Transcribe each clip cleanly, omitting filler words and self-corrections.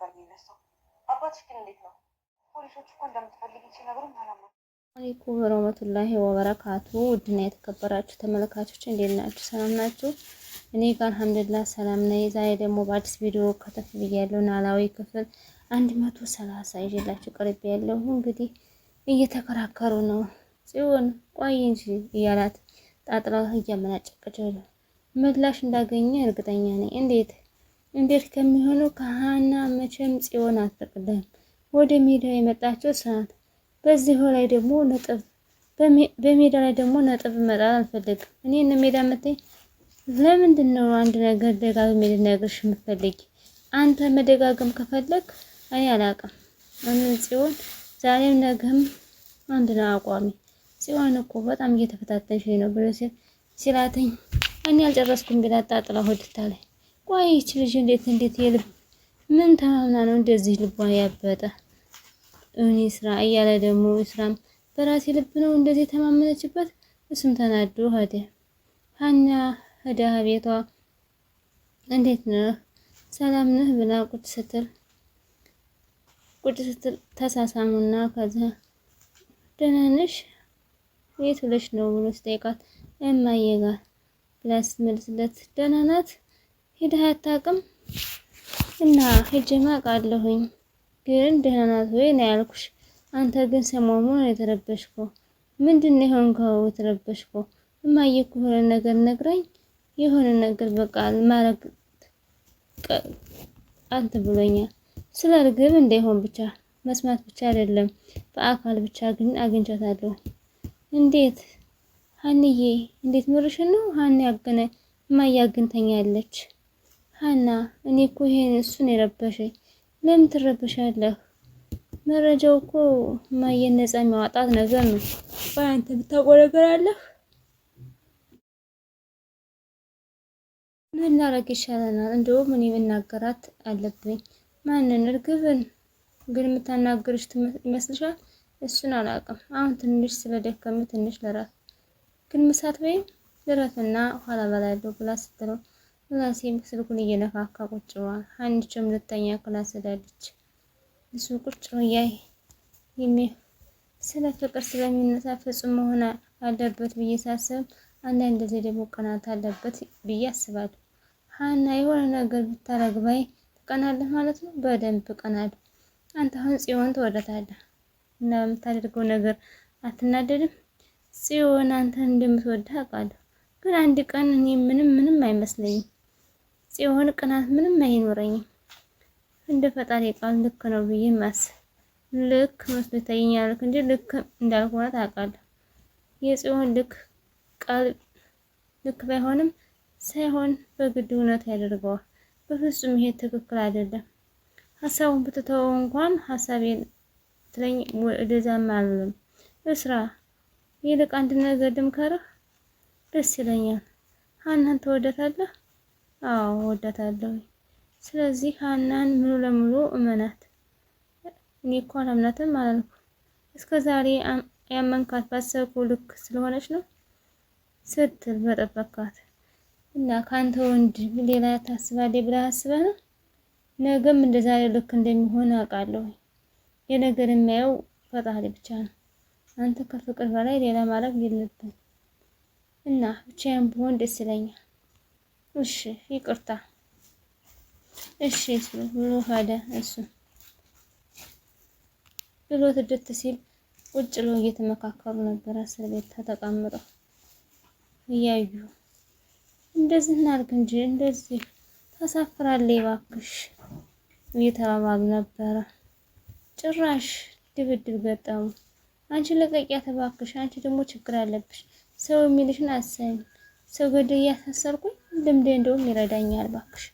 ነበር የሚነሳው። አባትሽ ግን እንዴት ነው? ፖሊሶች እኮ እንደምትፈልጊ ሲነግሩኝ አላመንኩም። አለይኩም ወረህመቱላሂ ወበረካቱ። ውድና የተከበራችሁ ተመልካቾች እንዴት ናችሁ? ሰላም ናችሁ? እኔ ጋር አልሐምዱሊላህ ሰላም ነኝ። ዛሬ ደግሞ በአዲስ ቪዲዮ ከተፍ ብያለሁ። ኖላዊ ክፍል 130 ይዤላችሁ ቀርቤ ያለሁ። እንግዲህ እየተከራከሩ ነው። ጽዮን ቆይ እንጂ እያላት ጣጥላ እያመናጨቀችው ነው። ምላሽ እንዳገኘ እርግጠኛ ነኝ። እንዴት እንዴት ከሚሆኑ ከሀና መቼም ጽዮን አትፈቅድም። ወደ ሜዳ የመጣችው ሰዓት በዚህ ላይ ደግሞ ነጥብ በሜዳ ላይ ደግሞ ነጥብ መጣል አልፈልግም። እኔ እነ ሜዳ መተኝ ለምንድን ነው አንድ ነገር ደጋግሜ ልነግርሽ የምትፈልጊ? አንተ መደጋገም ከፈለግ እኔ አላውቅም። እምን ጽዮን ዛሬም ነገም አንድ ነው አቋሚ። ጽዮን እኮ በጣም እየተፈታተንሽ ነው ብሎ ሲላተኝ እኔ አልጨረስኩም ቢላ ጣጥላ ሆድታለች። ቆይ ይህች ልጅ እንዴት እንዴት የልብ ምን ተማምና ነው እንደዚህ ልቧ ያበጠ? እኔ ስራ እያለ ደግሞ ስራም በራሴ ልብ ነው እንደዚህ የተማመነችበት። እሱም ተናዶ ሄደ። ሀና ሄዳ ቤቷ እንዴት ነህ ሰላም ነህ ብላ ቁጭ ስትል ቁጭ ስትል ተሳሳሙና ከዛ ደህና ነሽ የት ብለሽ ነው ብሎ ሲጠይቃት እማዬ ጋር ብላ ስትመልስለት ደህና ናት ሄደህ አታውቅም እና ሄጄማ አውቃለሁኝ ግን ደህና ናት ወይ ነው ያልኩሽ። አንተ ግን ሰሞኑን ነው የተረበሽከው። ምንድን ነው የሆንከው የተረበሽከው? እማዬ እኮ የሆነ ነገር ነግራኝ የሆነ ነገር በቃ ማድረግ አንተ ብሎኛል። ስለ እርግብ እንዳይሆን ብቻ መስማት ብቻ አይደለም በአካል ብቻ ግን አግኝቻታለሁ። እንዴት ሀንዬ? እንዴት ምርሽን ነው ሀን ያገነ እማዬ አግኝተኛለች። ሀና እኔ እኮ ይሄን እሱን የረበሸኝ ለምን ትረበሻለህ? መረጃው እኮ እማዬን ነፃ የሚያወጣት ነገር ነው። ቆይ አንተ ብታውቀው ነገር አለህ? ምን ላደርግ ይሻለናል? እንደውም እኔ መናገራት አለብኝ። ማንን? እርግብን። ግን የምታናግርሽ ይመስልሻል? እሱን አላውቅም። አሁን ትንሽ ስለደከመ ትንሽ ልረፍ። ግን ምሳት ወይም ልረፍና ኋላ በላለሁ ብላ ስትለው ምላሴም ስልኩን እየነካካ ቁጭ ብሏል። ሀኒቾም ልተኛ class ሄዳለች። እሱ ቁጭ ነው እያይ የሚ ስለ ፍቅር ስለሚነሳ ፍጹም መሆን አለበት ብዬ ሳስብ፣ አንዳንድ ጊዜ ደግሞ ቅናት አለበት ብዬ አስባለሁ። ሀና የሆነ ነገር ብታረግ ባይ ትቀናለህ ማለት ነው። በደንብ እቀናለሁ። አንተ አሁን ጽዮን ትወዳታለህ እና በምታደርገው ነገር አትናደድም? ጽዮን አንተን እንደምትወድህ አውቃለሁ፣ ግን አንድ ቀን እኔ ምንም ምንም አይመስለኝም። ጽዮን ቅናት ምንም አይኖረኝም። እንደ ፈጣሪ ቃል ልክ ነው ብዬ ማስብ ልክ መስሎ ይታየኛል እንጂ ልክ እንዳልሆነ ታውቃለህ። የጽዮን ልክ ቃል ልክ ባይሆንም ሳይሆን በግድ እውነት ያደርገዋል። በፍጹም ይሄ ትክክል አይደለም። ሀሳቡን ብትተወው እንኳን ሀሳቤን ትለኝ ወደዛም አልልም። እስራ ይልቅ አንድ ነገር ልምከርህ፣ ደስ ይለኛል። ሀናን ትወዳታለህ? አዎ እወዳታለሁ። ስለዚህ ሀናን ሙሉ ለሙሉ እመናት። እኔ እኮ አላምናትም አላልኩም። እስከ ዛሬ ያመንካት ባሰብከው ልክ ስለሆነች ነው ስትል በጠበካት እና ከአንተ ወንድ ሌላ ታስባለች ብለህ አስበህ ነው? ነገም እንደዛሬ ልክ እንደሚሆን አውቃለሁ። የነገር የሚያየው ፈጣሪ ብቻ ነው። አንተ ከፍቅር በላይ ሌላ ማድረግ የለብን እና ብቻዬን ብሆን ደስ ይለኛል። እሺ ይቅርታ፣ እሺ ብሎ ሄደ። እሱ ብሎ ትድት ሲል ቁጭ ብለው እየተመካከሩ ነበር። እስር ቤት ተቀምጠው እያዩ እንደዚህ እናድርግ እንጂ እንደዚህ ታሳፍራለህ እባክሽ እየተባባሉ ነበረ። ጭራሽ ድብድብ ገጠሙ። አንቺ ለቀቂያት እባክሽ፣ አንቺ ደግሞ ችግር አለብሽ፣ ሰው የሚልሽን አሰኝ ሰው ገድዬ እያሳሰርኩኝ ልምዴ እንደውም ይረዳኛል እባክሽ።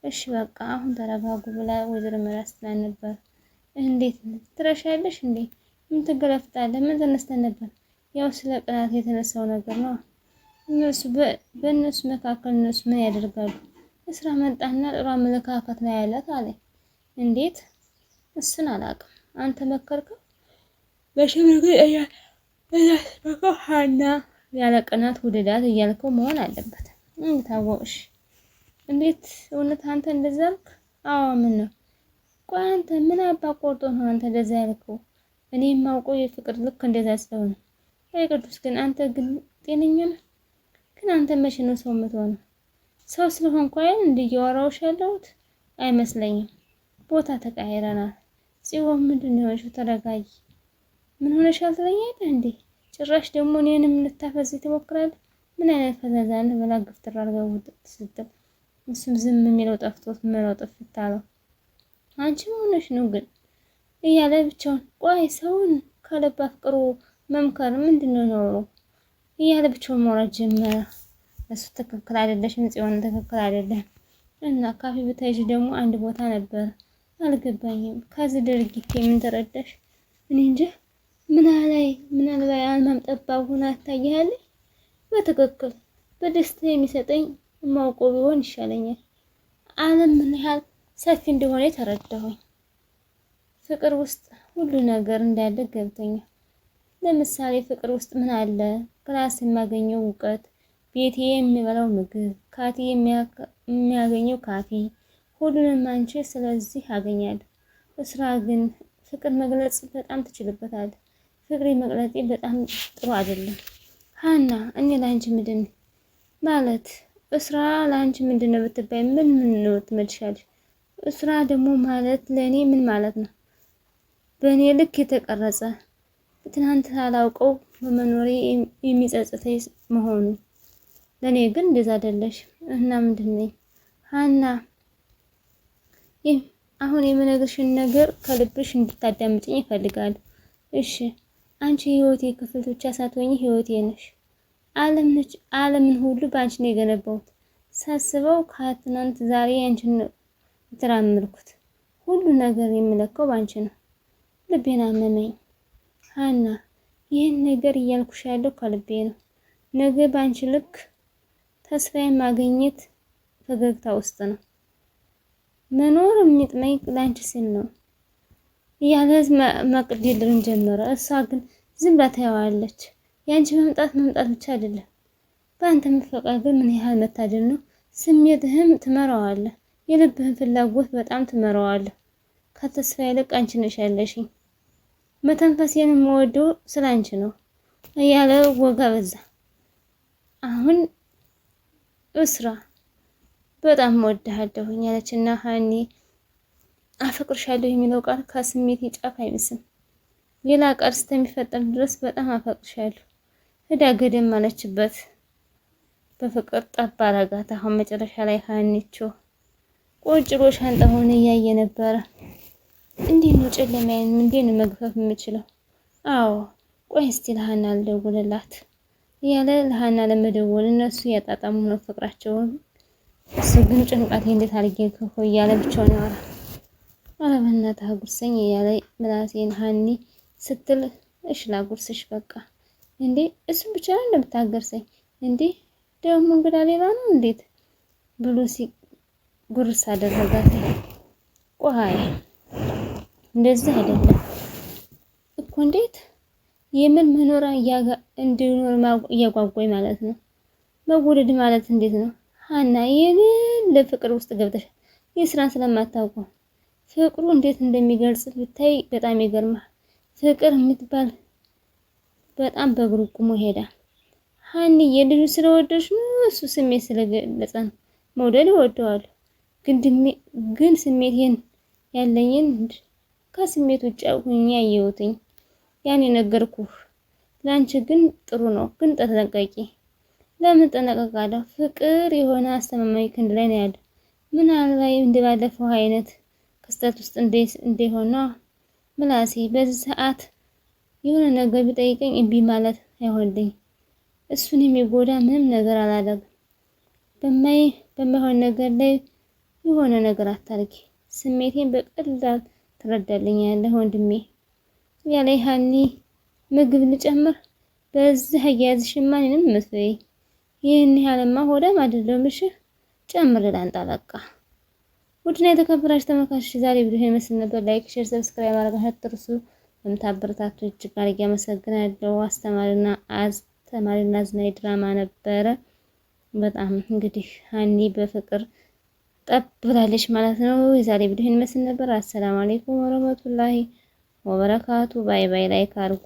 እሺ በቃ አሁን ተረጋጉ ብላ ወይዘሮ ሜላት ስትላት ነበር። እንዴት ትረሻለሽ እንዴ? ምን ትገለፍጣለህ? ምን ተነስተን ነበር? ያው ስለ ቅናት የተነሳው ነገር ነው። እነሱ በእነሱ መካከል እነሱ ምን ያደርጋሉ? እስራ መጣና ጥሩ አመለካከት ነው ያላት አለ። እንዴት? እሱን አላውቅም። አንተ መከርከው በሽምግል እያስበከው ሀና ያለ ቅናት ውደዳት እያልከው መሆን አለበት። እንዴት አወቅሽ? እንዴት እውነት አንተ እንደዛ አልክ? አዎ ምን ነው ቆይ አንተ ምን አባ ቆርጦ ነው አንተ እንደዛ ያልከው? እኔ የማውቀው የፍቅር ልክ እንደዛ ስለሆነ። ቆይ ቅዱስ ግን አንተ ግን ጤነኛ ነህ? ግን አንተ መቼ ነው ሰው የምትሆነው? ሰው ስለሆንኩ አይደል እንደ እያወራሁሽ ያለሁት አይመስለኝም። ቦታ ተቀያይረናል። ጽዮን ምንድን ነው የሆንሽው? ተረጋጊ። ምን ሆነሻል ትለኛለህ እንዴ? ጭራሽ ደግሞ እኔንም ልታፈዝ ትሞክራለህ? ምን አይነት ፈዛዛ ነህ? ብላ ግፍትር አድርጋ ስትል እሱም ዝም የሚለው ጠፍቶት ምለው ጥፍት አለው። አንቺ ምን ሆነሽ ነው ግን እያለ ብቻውን ቆይ ሰውን ከልብ አፍቅሮ መምከር ምንድን ነው ኖሮ እያለ ብቻውን ማውራት ጀመረ። እሱ ትክክል አይደለሽም ጽዮን፣ ትክክል አይደለም እና ካፌ ብታይሽ ደግሞ አንድ ቦታ ነበር። አልገባኝም። ከዚህ ድርጊት የምን ተረዳሽ? እኔ እንጃ። ምናላይ ምናልባት አልማም ጠባብ ሆና ታያለች። በትክክል በደስታ የሚሰጠኝ የማውቀው ቢሆን ይሻለኛል። ዓለም ምን ያህል ሰፊ እንደሆነ ተረዳሁኝ። ፍቅር ውስጥ ሁሉ ነገር እንዳለ ገብቶኛል። ለምሳሌ ፍቅር ውስጥ ምን አለ? class የማገኘው እውቀት፣ ቤቴ የሚበላው ምግብ፣ ካፌ የሚያገኘው ካፌ፣ ሁሉንም አንቺ ስለዚህ አገኛለሁ። እስራ ግን ፍቅር መግለጽ በጣም ትችልበታል። ፍቅሬ መግለጤ በጣም ጥሩ አይደለም። ሀና እኔ ለአንቺ ምንድን ማለት እስራ ለአንቺ ምንድን ነው ብትባይ ምን ምን ነው ትመልሻለሽ? እስራ ደግሞ ማለት ለእኔ ምን ማለት ነው? በእኔ ልክ የተቀረጸ ትናንት ሳላውቀው በመኖሬ የሚጸጽተኝ መሆኑ። ለእኔ ግን እንደዛ አይደለሽ። እና ምንድን ነኝ ሀና? አሁን የምነግርሽን ነገር ከልብሽ እንድታዳምጭኝ ይፈልጋል። እሺ፣ አንቺ ህይወቴ ክፍል ብቻ ሳትሆኚ ህይወቴ ነሽ። ዓለም ነች። ዓለምን ሁሉ በአንቺ ነው የገነባሁት። ሳስበው ከትናንት ዛሬ አንቺን ነው የተራመድኩት። ሁሉ ነገር የምለካው በአንቺ ነው። ልቤን አመመኝ ሀና። ይህን ነገር እያልኩሽ ያለው ከልቤ ነው። ነገ በአንቺ ልክ ተስፋ የማገኘት ፈገግታ ውስጥ ነው መኖር የሚጥመኝ ለአንቺ ስል ነው እያለ መቅደልን ጀመረ። እሷ ግን ዝም ብላ ታየዋለች። የአንቺ መምጣት መምጣት ብቻ አይደለም፣ በአንተ መፈቀር ግን ምን ያህል መታደል ነው። ስሜትህም ትመራዋለህ፣ የልብህን ፍላጎት በጣም ትመራዋለህ። ከተስፋ ይልቅ አንቺ ነሽ ያለሽኝ። መተንፈሴን የምወደው ስለ አንቺ ነው እያለ ወጋ በዛ። አሁን እስራ በጣም እወድሃለሁኝ አለችና ሀኒ አፈቅርሻለሁ የሚለው ቃል ከስሜት ጫፍ አይብስም። ሌላ ቃል እስከሚፈጠር ድረስ በጣም አፈቅርሻለሁ እዳ ገደም አለችበት። በፍቅር ጠብ አረጋት። አሁን መጨረሻ ላይ ሀኒቾ ቁጭ ብሎ ሻንጣውን እያየ ነበረ። እንዴት ነው ጨለማዬን እንዴት ነው መግፈፍ የምችለው? አዎ ቆይ እስቲ ለሀና ልደውልላት እያለ ለሀና ለመደወል እነሱ እያጣጣሙ ነው ፍቅራቸውን። እሱ ግን ጭንቀቴ እንዴት አድርጌ ክፉ እያለ ብቻውን ያወራል። ኧረ በእናትህ አጉርሰኝ እያለ ምላሴን ሀኒ ስትል እሽ ላጉርስሽ በቃ እንዴ እሱን ብቻ ነው እንደምታገርሰኝ እንዴ ደግሞ እንግዳ ሌላ ነው እንዴት ብሎ ሲጉርስ አደረጋት። ቆይ እንደዚህ አይደለም እኮ እንዴት የምን መኖር እንዲኖር እያጓጓኝ ማለት ነው። መወደድ ማለት እንዴት ነው ሀና? ይህንን ለፍቅር ውስጥ ገብተሻል። ይህ ስራን ስለማታውቀው ፍቅሩ እንዴት እንደሚገልጽ ብታይ በጣም ይገርማል። ፍቅር የምትባል በጣም በእግሩ ቁሞ ይሄዳል። ሀኒ የልጁ ስለወደድሽ ነው እሱ ስሜት ስለገለጸ ነው። መውደድ እወደዋለሁ ግን ስሜቴን ያለኝን ከስሜት ውጭ ሁኜ አየሁትኝ። ያን የነገርኩህ ለአንቺ ግን ጥሩ ነው፣ ግን ተጠንቀቂ። ለምን ጠነቀቃለሁ? ፍቅር የሆነ አስተማማኝ ክንድ ላይ ነው ያለው። ምናልባት እንደባለፈው አይነት ክስተት ውስጥ እንደሆነ ምላሴ በዚህ ሰዓት የሆነ ነገር ቢጠይቀኝ እምቢ ማለት አይሆንልኝ። እሱን የሚጎዳ ምንም ነገር አላደርግም። በማይሆን ነገር ላይ የሆነ ነገር አታርጊ። ስሜቴን በቀላል ትረዳልኛለህ ወንድሜ ያለ ሀኒ ምግብ ልጨምር። በዚህ አያያዝሽማ እኔንም መስሎኝ ይህን ያህልማ ሆዳም አይደለሁም። እሺ ጨምር ላንጣ በቃ። ውድና የተከበራችሁ ተመልካቾች ዛሬ ቪዲዮ ይመስል ነበር። like፣ share፣ subscribe ማድረግ አትርሱ። ለምታበረታቱ እጅግ አድርጌ አመሰግናለሁ። አስተማሪና አዝናኝ ድራማ ነበረ። በጣም እንግዲህ ሀኒ በፍቅር ጠብ ብላለች ማለት ነው። የዛሬ ቪዲዮ ይህን ይመስል ነበር። السلام عليكم ورحمة الله وبركاته። bye bye። like አድርጉ።